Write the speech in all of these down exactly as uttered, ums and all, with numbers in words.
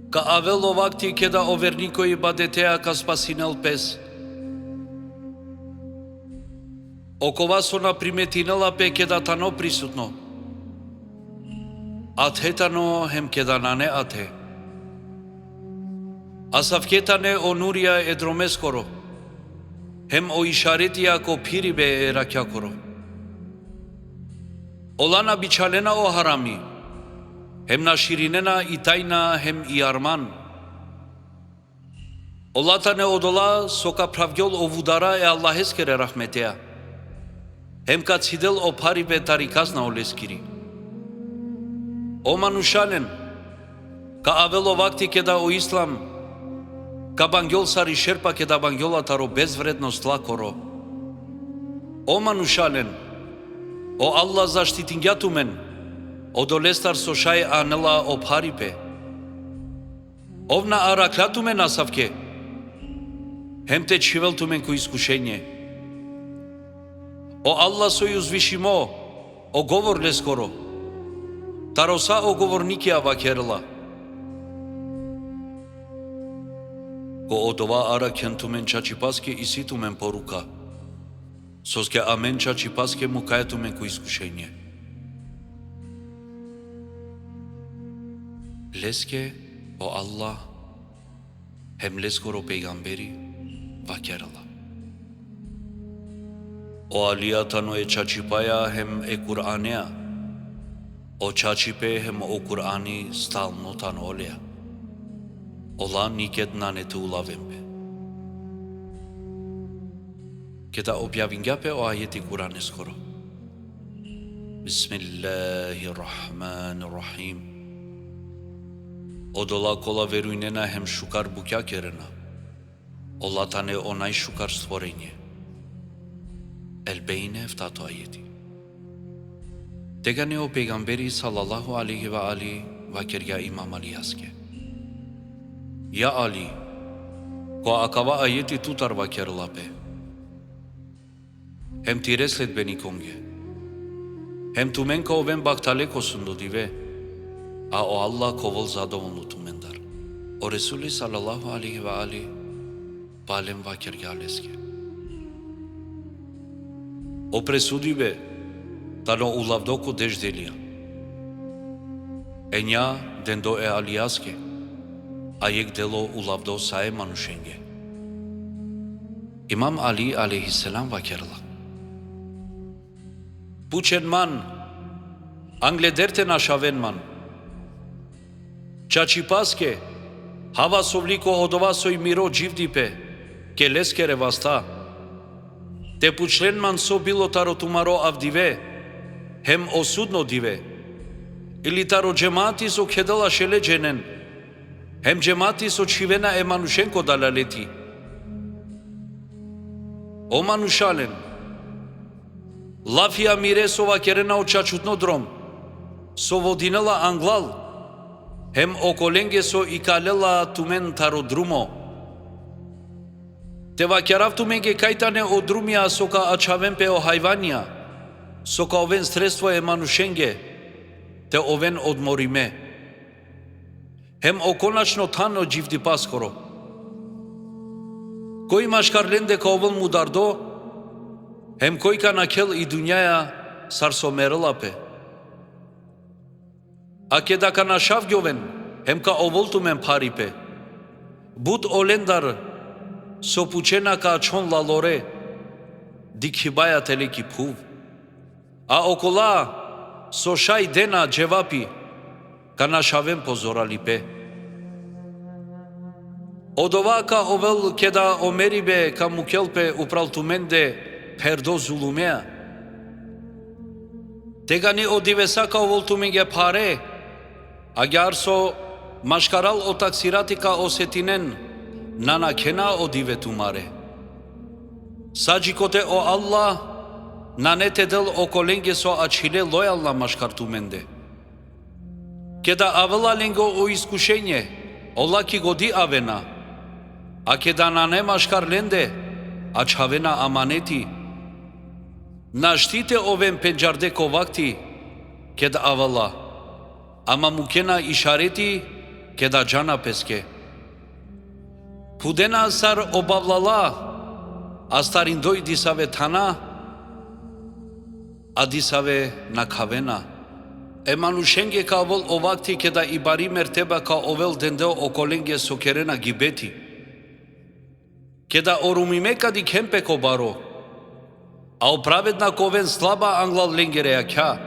Ka avel o vakti keda o verniko ibadetea ka spasinel pes. Okova so na primetinela pe keda tano prisutno. Athe tano hem keda nane athe. Asavke tane o nurija e dromeskoro, hem o išaretija ko phiribe e rakjakoro. Ola na bičhalena o harami, hem na širinena i tajna hem i arman. Ola tane odola so ka phravgjol o vudara e Allaheskere rahmetea, hem ka cidel o pharibe tari kazna oleskiri. O manušalen, ka avel o vakti keda o islam ka bangjol sar i šerpa keda bangjola taro bezvredno slakoro. O manušalen, o Allah zaštitingja tumen odolestar so šaj anela o pharipe. Ov na arakhla tumen asavke, hem te čhivel tumen ko iskušenje. O Allah soj uzvišimo, o govor leskoro, taro sa o govornikija vakerela. Ko odova arakhen tumen čačipaske isi tumen poruka, soske amen čačipaske mukaja tumen ko iskušenje. Leske o Allah hem leskoro pejgamberi vakerela. O Alija tano e čačipaja hem e Kur'anea. O čačipe hem o Kur'ani stalno tano oleja. Ola niked nane te ulaven pe. Keda objavingja pe o ajeti Kur'aneskoro. Bismillahirrahmanirrahim. Odola kola verujnena hem šukar bukja kerena, ola tane o najšukar stvorenje. El Bejne, eftato ajeti. Tegani o pejgamberi sallallahu alejhi ve alihi vakergja Imam Alijaske: Ja Ali, ko akava ajeti tutar vakerela pe. Hem tire sledbenikonge. Hem tumen ka oven bahtale ko sudno dive, a o Allah ka ovel zadovolno tumendar. O Resuli sallallahu alejhi ve alihi palem vakergja leske: O presudibe tano ulavdo ko deš delija. Enja dendo e Alijaske, a jekh delo ulavdo sa e manušenge. Imam Ali alejhi selam vakerela: Pučen man, angleder te našaven man. Čačipaske, hava sovliko odova soj miro dživdipe, ke leskere vasta. Te pučlen man so bilo taro tumaro avdive, hem o sudno dive, ili taro džemati so kedela šele dženen, hem džemati so čhivena e manušen ko dalaleti. O manušalen, lafija mire so vakerena o čačutno drom, so vodinela anglal, hem okolenge so ikalela tumen taro drumo. Te vakerav tumenge kaj tane o drumija so ka ačhaven pe o hajvanja, so ka oven sredstvo e manušenge, te oven odmorime. Hem o konačno than o dživdipaskoro. Koj maškar lende ka ovel mudardo, hem koj ka nakhel i dunjaja sar so merela pe. A keda ka našavgjoven, hem ka ovel tumen pharipe. But olendar so pučena ka ačhon lalore, dikhibaja tele ki phuv. A okola so šaj dena dževapi, ka našaven po zoralipe. Odova ka ovel keda o meribe ka mukel pe upral tumende pherdo zulumea. Tegani o divesa ka ovel tumenge phare, agjaar so maškaral o taksirati ka osetinen, na nakhena o dive tumare. Sa džikote o Allah nane te del okolenge so ačhile lojalna maškar tumende. Keda avela lengo o iskušenje, ola ki godi avena, a keda nane maškar lende, ačhavena amaneti. Našti te oven pendžarde ko vakti keda avela, ama mukena išareti keda džana peske. Pudena sar obavlala, astarindoj disave thana, a disave na khavena. E manušenge ka ovel o vakti keda i bari merteba ka ovel dende okolenge so kerena gibeti. Keda o rumime ka dikhen pe ko baro, a o pravedna ka oven slaba anglal lengere jakha.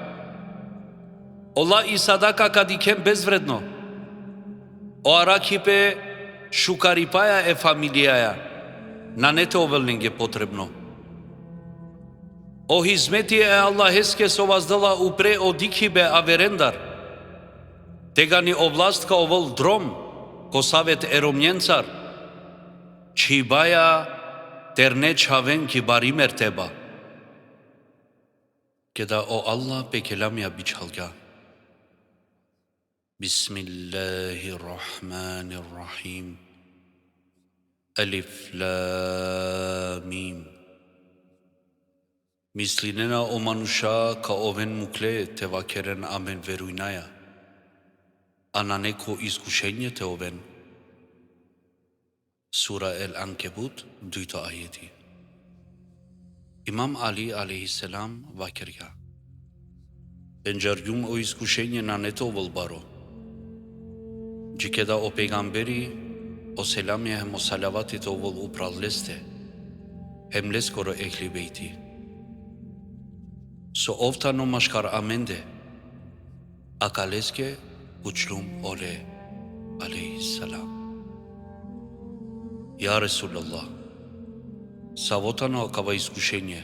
Ola i sadaka ka dikhen bezvredno. O arakhipe šukaripaja e familijaja, nane te ovel lenge potrebno. O hizmeti e Allaheske so vazdela upre o dikhibe averendar, tegani o vlast ka ovel drom ko savet e romnjencar, čhibaja terne čhaven ki bari merteba. Keda o Allah pe kelamja bičhalgja. Bismillahirrahmanirrahim. Alif Lam Mim. Mislinena o manuša ka oven mukle te vakeren amen verujnaja, a nane ko iskušenje te oven. Sura El Ankebut, dujto ajeti. Imam Ali alejhi selam vakergja: Pendžargjum o iskušenje nane te ovel baro. Dži keda o pejgamberi, o selami hem o salavati te ovel upral leste, hem leskoro ehli bejti. So ov tano maškar amende, akaleske pučlum ole alejhi selam: Ja Resulallah, savo tano akava iskušenje,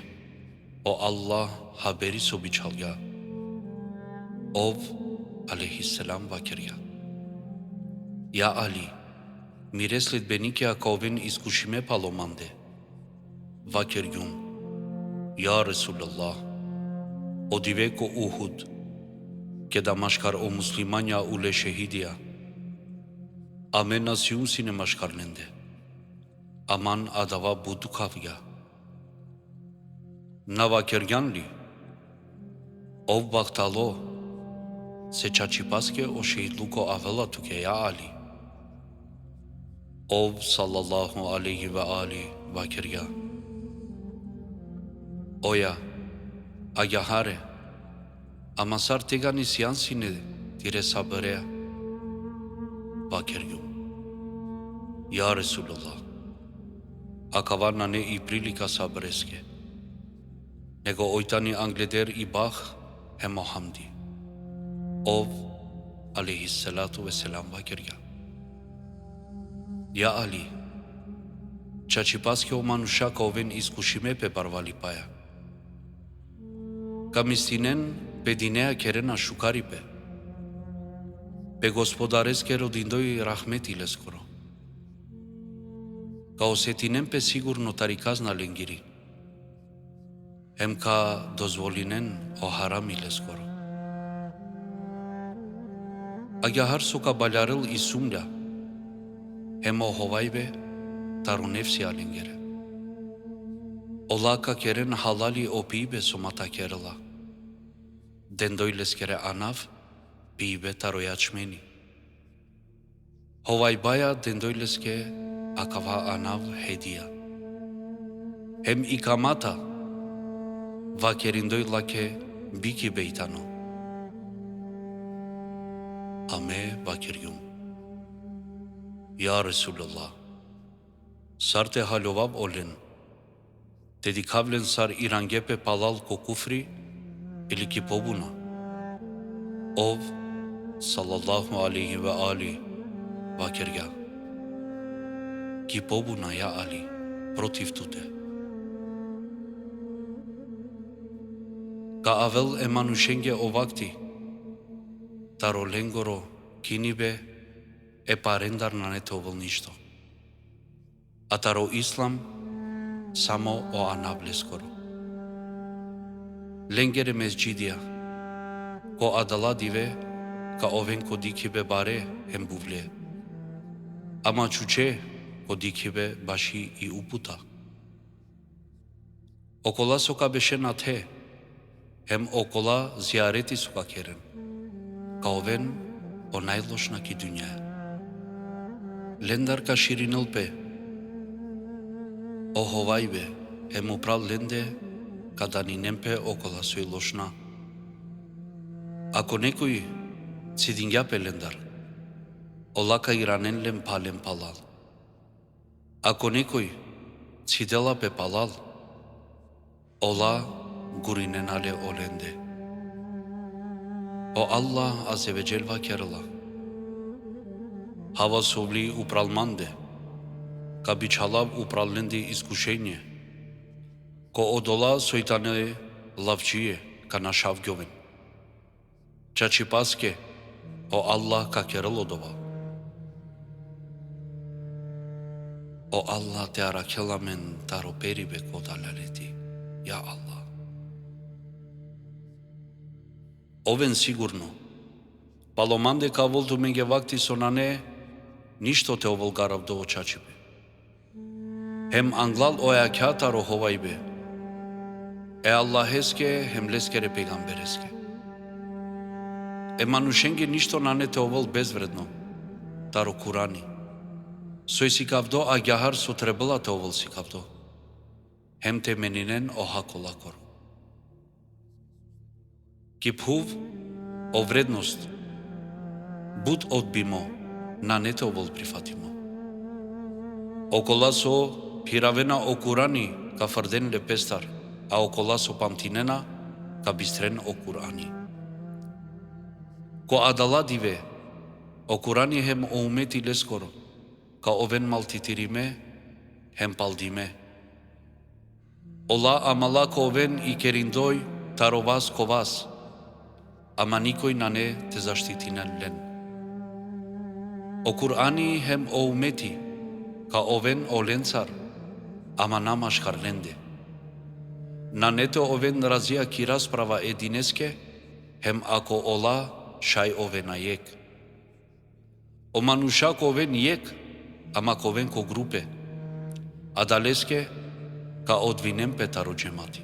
o Allah haberi so bičhalgja. Ov alejhi selam vakergja: Ja Ali, mire sledbenikja ka oven iskušime palo mande. Vakergjum: Ja Resulallah, o dive ko Uhud, keda maškar o muslimanja ule šehidija, amen na sijum sine maškar lende. Aman adava but dukhavgja. Na vakergjan li: Ov bahtalo, se čačipaske o šehidluko avela tuke, ja Ali? Ov sallallahu alejhi ve ali vakergja: Oja, agjahare, ama sar tegani sijan sine tire sabreja? Vakergjum: Ja Resulallah, akava nane i prilika sabreske, nego oj tani angleder i bah hem o hamdi. Ov alejhi salatu ve selam vakergja: Ja Ali, čačipaske o manuša ka oven iskušime pe barvalipaja. Ka mislinen pe dineja kerena šukaripe, pe Gospodareskoro dindoj rahmeti leskoro. Ka osetinen pe sigurno tari kazna lengiri, hem ka dozvolinen o harami leskoro. Agjahar so ka baljarel i sumlja hem o hovajbe taro nefsija lengere. Ola ka keren halali o pibe so mata kerela, dendoj leskere anav pibe taro jačmeni. Hovajbaja dendoj leske akava anav hedija. Hem i kamata vakerindoj lake bikibe i tano. A me vakergjum: Ja Resulallah, sar te haljovav olen, te dikhav len sar irange pe palal ko kufri ili ki pobuna? Ov sallallahu alejhi ve ali vakergja: Ki pobuna, ja Ali, protiv tute. Ka avel e manušenge o vakti, taro lengoro kinibe e parendar nane te ovel ništo. A taro islam samo o anav leskoro. Lengere mesdžidija ko adala dive ka oven ko dikhibe bare hem buvle, ama čuče ko dikhibe baši i uputa. Okola so ka bešen athe, hem okola zijareti so ka keren, ka oven o najlošna ki dunja. Lendar ka širinel pe o hovajbe, hem upral lende ka daninen pe okola soj lošna. Ako nekoj cidingja pe lendar, ola ka iranen len palem palal. Ako nekoj cidela pe palal, ola gurinena le olende. O Allah Azze ve Dželle vakerela: Hava sovli upral mande, ka bičhalav upral lende iskušenie, ko odola soj tane lavčie ka našavgjoven. Čačipaske, o Allah ka kerel odova. O Allah te arakhel amen taro peribe ko dalaleti. Ja Allah. Oven sigurno, palo mande ka ovol tumenge vakti so nane ništo te ovol garavdo o čačipe. Hem anglal ojakha taro hovajbe e Allaheske hem leskere pejgambereske. E manušenge ništo nane te ovol bezvredno taro Kurani, soj sikavdo agjaar so trebela te ovol sikavdo, hem te meninen o hako lakoro. Ki phuv o vrednost but odbimo, nane te ovol prifatimo. Okola so phiravena o Kurani ka frden le pestar, a okola so pamtinena ka bistren o Kurani. Ko adala dive o Kurani hem o umeti leskoro ka oven maltitirime hem paldime. Ola amala ka oven ikerindoj taro vas ko vas, ama nikoj nane te zaštitinen len. O Kurani hem o umeti ka oven olencar, ama na maškar lende. Nane te oven razija ki rasprava e dineske, hem ako ola šaj ovena jekh. O manuša ka oven jekh, ama ka oven ko grupe. Adaleske ka odvinen pe taro džemati.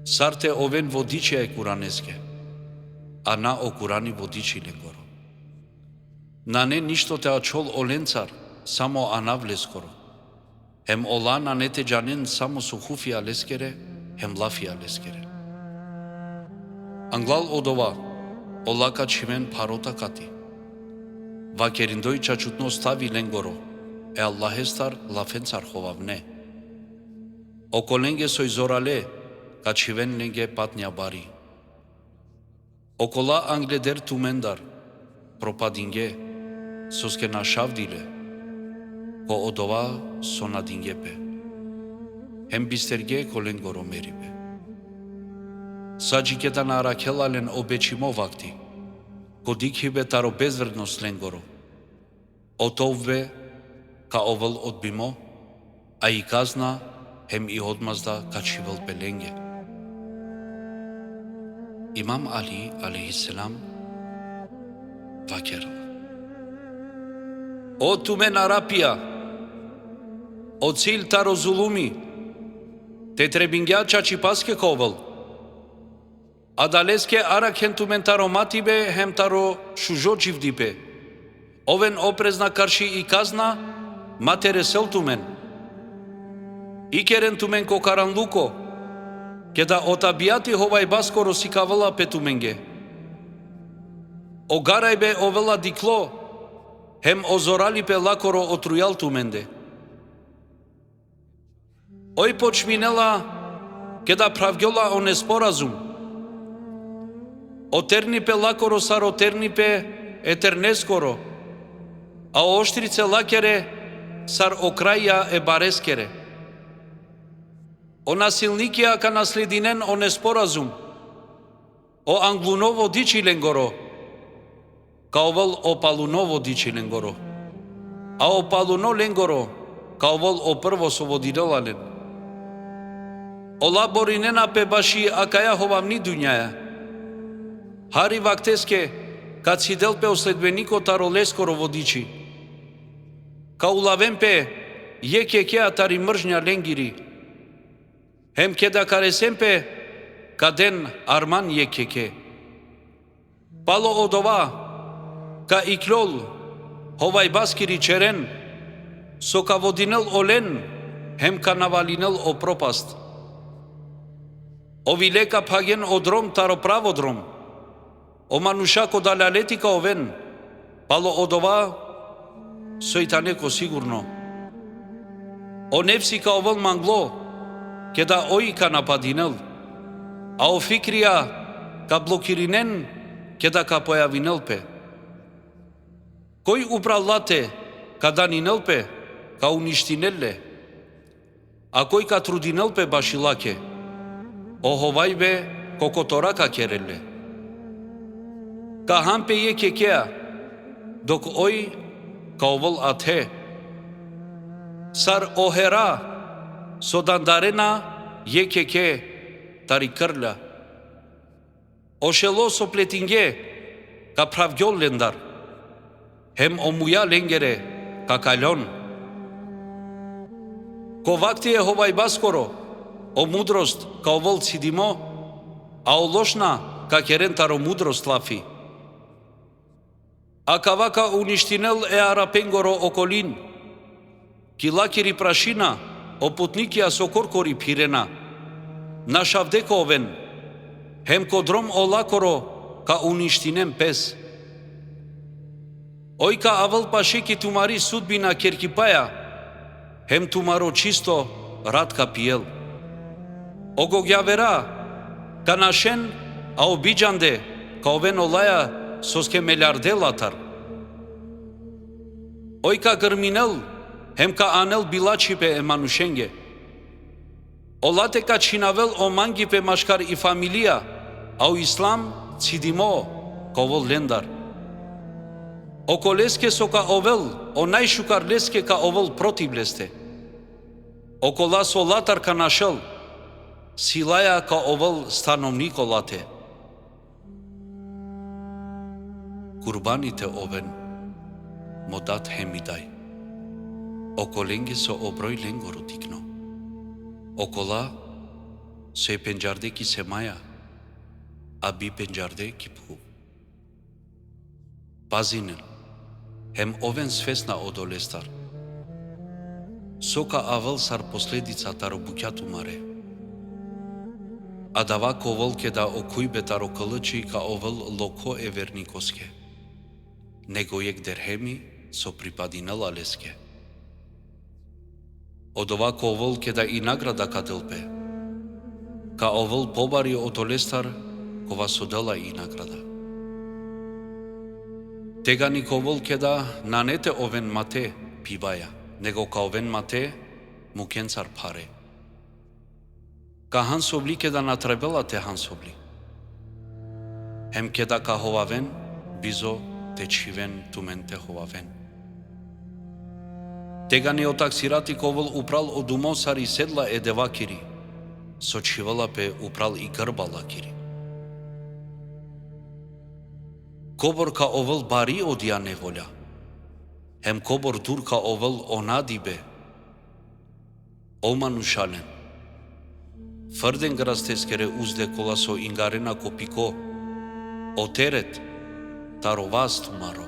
Sar te oven vodičija e Kuraneske, a na o Kurani vodiči lengoro. Nane ništo te ačhol olencar, samo anav leskoro. Hem ola nane te džanen samo so hufija leskere hem lafija leskere. Anglal odova, ola ka čhiven pharo takati. Vakerindoj čačutno stavi lengoro, e Allahestar lafencar hovavne. Okolenge soj zorale, ka čhiven lenge patnja bari. Okola angleder tumendar propadinge, soske našavdile ko odova so nadinge pe, hem bisterge ko lengoro meribe. Sa dži keda na arakhela len o bečimo vakti, ko dikhibe taro bezvrednost lengoro, o tovbe ka ovel odbimo, a i kazna hem i odmazda ka čhivel pe lenge. Imam Ali alejhi selam vakerela: O tumen Arapija, o cilj taro zulumi te trebingja čačipaske ka ovel. Adaleske arakhen tumen taro matibe hem taro šužo dživdipe. Oven oprezna karši i kazna, ma te resel tumen. Ikeren tumen ko karanluko, keda o tabijati hovajbaskoro sikavela pe tumenge. O garajbe ovela diklo, hem o zoralipe lakoro o trujal tumende. Oj počminela keda phravgjola o nesporazum. O ternipe lakoro sar o ternipe e terneskoro, a o oštrice lakere sar o kraja e bareskere. O nasilnikija ka nasledinen o nesporazum. O angluno vodiči lengoro ka ovel o paluno vodiči lengoro, a o paluno lengoro ka ovel o prvo so vodinela len. Ola borinena pe baši akaja hovavni dunjaja. Hari vakteske ka cidel pe o sledbeniko taro leskoro vodiči. Ka ulaven pe jekh jekheja tari mržnja lengiri. Hem keda ka resen pe, ka den arman jekh jekhe. Palo odova, ka ikljol Hovajbaskiri ćeren, so ka vodinel olen, hem ka navalinel o propast. Ovile ka phagen o drom taro pravo drom. O manuša ko dalaleti ka oven, palo odova soj tane ko sigurno. O nefsi ka ovel manglo, keda oj ka napadinel. A o fikrija ka blokirinen, keda ka pojavinel pe. Koj upral late ka daninel pe, ka uništinel le. A koj ka trudinel pe baši lake, o hovajbe ko kotora ka kerel le. Ka han pe jekh jekhea, dok oj ka ovel athe. Sar o hera, so dandarena jekh jekhe tari krlja. O šelo so pletinge, ka phravgjol lendar. Hem o muja lengere ka kaljon. Ko vakti e hovajbaskoro, o mudrost ka ovel cidimo, a o lošna ka keren taro mudrost lafi. Akava ka uništinel e Arapengoro okolin. Ki lakiri prašina, o putnikija so korkori phirena. Našavde ka oven, hem ko drom olakoro ka uništinen pes. Oj ka avel paše ki tumari sudbina kerkipaja, hem tumaro čisto rat ka pijel. O gogjavera ka našen, a o bidžande ka oven olaja soske meljarde latar. Oj ka grminel, hem ka anel bilačhipe e manušenge. Olate ka čhinavel o mangipe maškar i familija, a o islam cidimo ka ovel lendar. Okoleske so ka ovel, o najšukar leske ka ovel protiv leste. Okola so latar ka našel, silaja ka ovel stanovniko late. Kurbani te oven mo dat hem i daj. Okolenge so o broj lengoro tikno. Okola so e pendžarde ki semaja, a bi pendžarde ki phuv. Pazinen, hem oven svesna odolestar. So ka avel sar posledica taro bukja tumare. Adava ka ovel keda o kujbe taro klčhi ka ovel lokho e vernikoske, nego jekh derhemi so pripadinela leske. Odova ka ovel keda i nagrada ka del pe, ka ovel pobari odolestar kova so dela i nagrada. Tegani ka ovel keda nane te oven mate pivaja, nego ka oven mate mukhencar phare. Ka han sovli keda na trebela te han sovli. Hem keda ka hovaven, bizo te čhiven tumen te hovaven. Tegani o taksirati ka ovel upral o dumo sar i sedla e devakiri, so čhivela pe upral i grba lakiri. Kobor ka ovel bari odija nevolja, hem kobor dur ka ovel o nadibe, o manušalen. Frden grasteskere uzde kola so ingarena ko piko, o teret taro vas tumaro.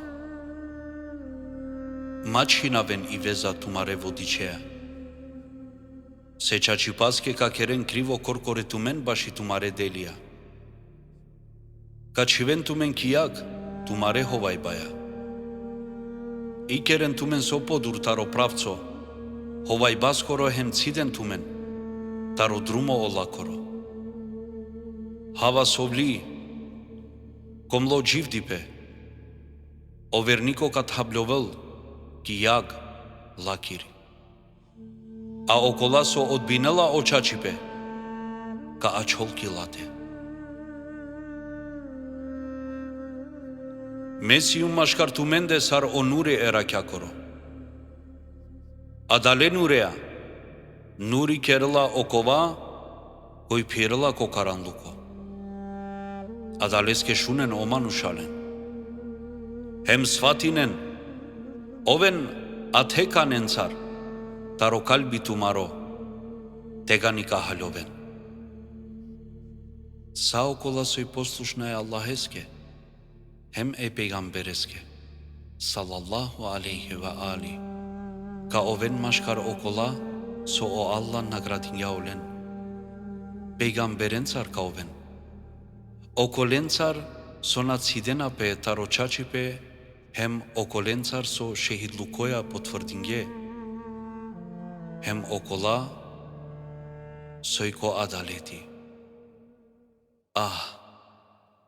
Ma čhinaven i veza tumare vodičeja. Se čačipaske ka keren krivo korkore tumen baši tumare delija. Ka čhiven tumen ki jag tumare hovajbaja. Ikeren tumen so podur taro pravco hovajbaskoro hem ciden tumen taro drumo olakoro. Hava sovli, ko mlo dživdipe, o verniko ka thabljovel ki jag lakiri. A okola so odbinela o čačipe, ka ačhol ki late. Me sijum maškar tumende sar o nuri e rakjakoro. Adale nurea, nuri kerela okova, koj phirela ko karanluko. Adaleske šunen, o manušalen. Hem svatinen, oven athe kanencar taro kalbi tumaro, tegani ka haljoven. Sa okola soj poslušna e Allaheske, hem e pejgambereske, sallallahu alejhi ve ali, ka oven maškar okola so o Allah nagradingja olen. Pejgamberencar ka oven. Okolencar so na cidena pe taro čačipe, hem okolencar so šehidlukoja potvrdinge, hem okola soj ko adaleti. Ah,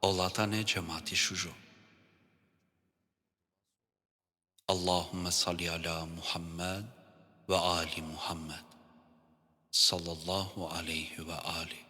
ola tane džemati šužo. Allahumme salli ala Muhammed ve ali Muhammed, sallallahu alejhi ve ali.